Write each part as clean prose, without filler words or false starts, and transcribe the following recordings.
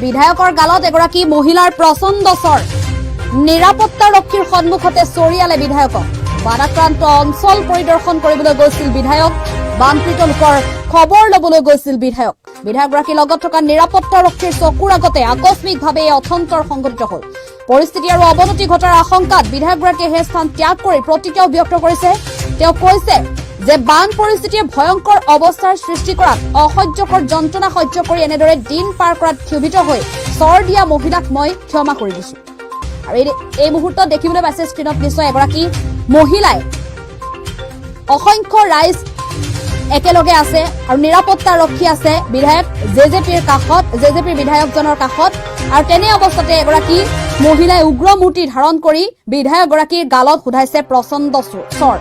বিধায়কৰ গালত এগৰাকী মহিলাৰ প্ৰচণ্ড চৰ। নিৰাপত্তাৰক্ষীৰ সন্মুখতে চৰিয়ালে বিধায়কক। বানাক্ৰান্ত অঞ্চল পৰিদৰ্শন কৰিবলৈ গৈছিল বিধায়ক। বানপীড়িত লোকৰ খবৰ ল'বলৈ গৈছিল বিধায়ক। বিধায়কগৰাকীৰ লগত থকা নিৰাপত্তাৰক্ষীৰ চকুৰ আগতে আকস্মিকভাৱে এই অথন্তৰ সংঘটিত হ'ল। পৰিস্থিতি আৰু অৱনতি ঘটাৰ আশংকাত বিধায়কগৰাকীয়ে সেই স্থান ত্যাগ কৰি প্ৰতিক্ৰিয়াও ব্যক্ত কৰিছে। তেওঁ কৈছে যে বান পৰিস্থিতিয়ে ভয়ংকৰ অৱস্থাৰ সৃষ্টি কৰাত, অসহ্যকৰ যন্ত্ৰণা সহ্য কৰি এনেদৰে দিন পাৰ কৰাত ক্ষোভিত হৈ চৰ দিয়া মহিলাক মই ক্ষমা কৰি দিছো। আৰু এই মুহূৰ্তত দেখিবলৈ পাইছে স্ক্ৰীণত নিশ্চয়, এগৰাকী মহিলাই, অসংখ্য ৰাইজ একেলগে আছে আৰু নিৰাপত্তাৰক্ষী আছে বিধায়ক জেজেপিৰ কাষত, জেজেপিৰ বিধায়কজনৰ কাষত। আৰু তেনে অৱস্থাতে এগৰাকী মহিলাই উগ্ৰ মূৰ্তি ধাৰণ কৰি বিধায়কগৰাকীৰ গালত সোধাইছে প্ৰচণ্ড চৰ।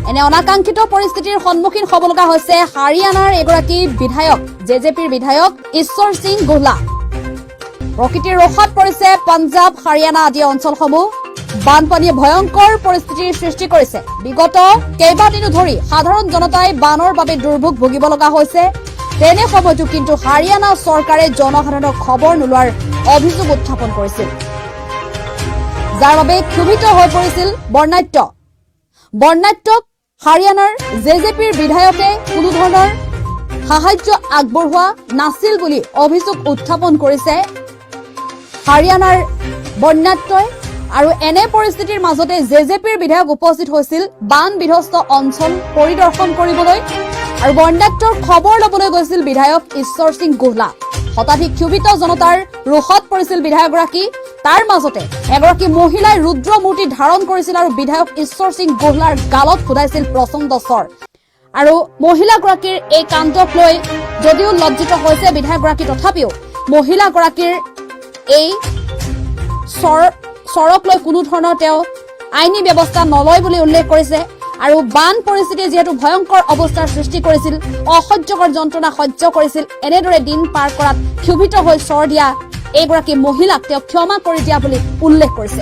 এনে অনাকাংক্ষিত পৰিস্থিতিৰ সন্মুখীন হ'ব লগা হৈছে হাৰিয়ানাৰ এগৰাকী বিধায়ক, জেজেপিৰ বিধায়ক ঈশ্বৰ সিং গোহলা। প্ৰকৃতিৰ ৰোষত পৰিছে পঞ্জাৱ, হাৰিয়ানা আদি অঞ্চলসমূহ। বানপানীয়ে ভয়ংকৰ পৰিস্থিতিৰ সৃষ্টি কৰিছে। বিগত কেইবাদিনো ধৰি সাধাৰণ জনতাই বানৰ বাবে দুৰ্ভোগ ভুগিব লগা হৈছে। তেনে সময়তো কিন্তু হাৰিয়ানা চৰকাৰে জনসাধাৰণক খবৰ নোলোৱাৰ অভিযোগ উত্থাপন কৰিছিল, যাৰ বাবে ক্ষোভিত হৈ পৰিছিল বৰ্ণাঢ্য। বৰ্ণাঢ্যক হাৰিয়ানাৰ জেজেপিৰ বিধায়কে কোনো ধৰণৰ সাহায্য আগবঢ়োৱা নাছিল বুলি অভিযোগ উত্থাপন কৰিছে হাৰিয়ানাৰ বন্যাৰ্তই। আৰু এনে পৰিস্থিতিৰ মাজতে জেজেপিৰ বিধায়ক উপস্থিত হৈছিল বান বিধ্বস্ত অঞ্চল পৰিদৰ্শন কৰিবলৈ আৰু বন্যাৰ্তৰ খবৰ ল'বলৈ গৈছিল বিধায়ক ঈশ্বৰ সিং গোহলা। শতাধিক ক্ষোভিত জনতাৰ ৰোষত পৰিছিল বিধায়কগৰাকী। তাৰ মাজতে এগৰাকী মহিলাই ৰুদ্ৰ মূৰ্তি ধাৰণ কৰিছিল আৰু বিধায়ক ঈশ্বৰ সিং গোহলাৰ গালত সোধাইছিল প্ৰচণ্ড চৰ। আৰু মহিলাগৰাকীৰ এই কাণ্ডক লৈ যদিও লজ্জিত হৈছে বিধায়কগৰাকী, তথাপিও মহিলাগৰাকীৰ এই চৰক লৈ কোনো ধৰণৰ তেওঁ আইনী ব্যৱস্থা নলয় বুলি উল্লেখ কৰিছে। আৰু বান পৰিস্থিতিয়ে যিহেতু ভয়ংকৰ অৱস্থাৰ সৃষ্টি কৰিছিল, অসহ্যকৰ যন্ত্ৰণা সহ্য কৰিছিল, এনেদৰে দিন পাৰ কৰাত ক্ষোভিত হৈ চৰ দিয়া এইগৰাকী মহিলাক তেওঁ ক্ষমা কৰি দিয়া বুলি উল্লেখ কৰিছে।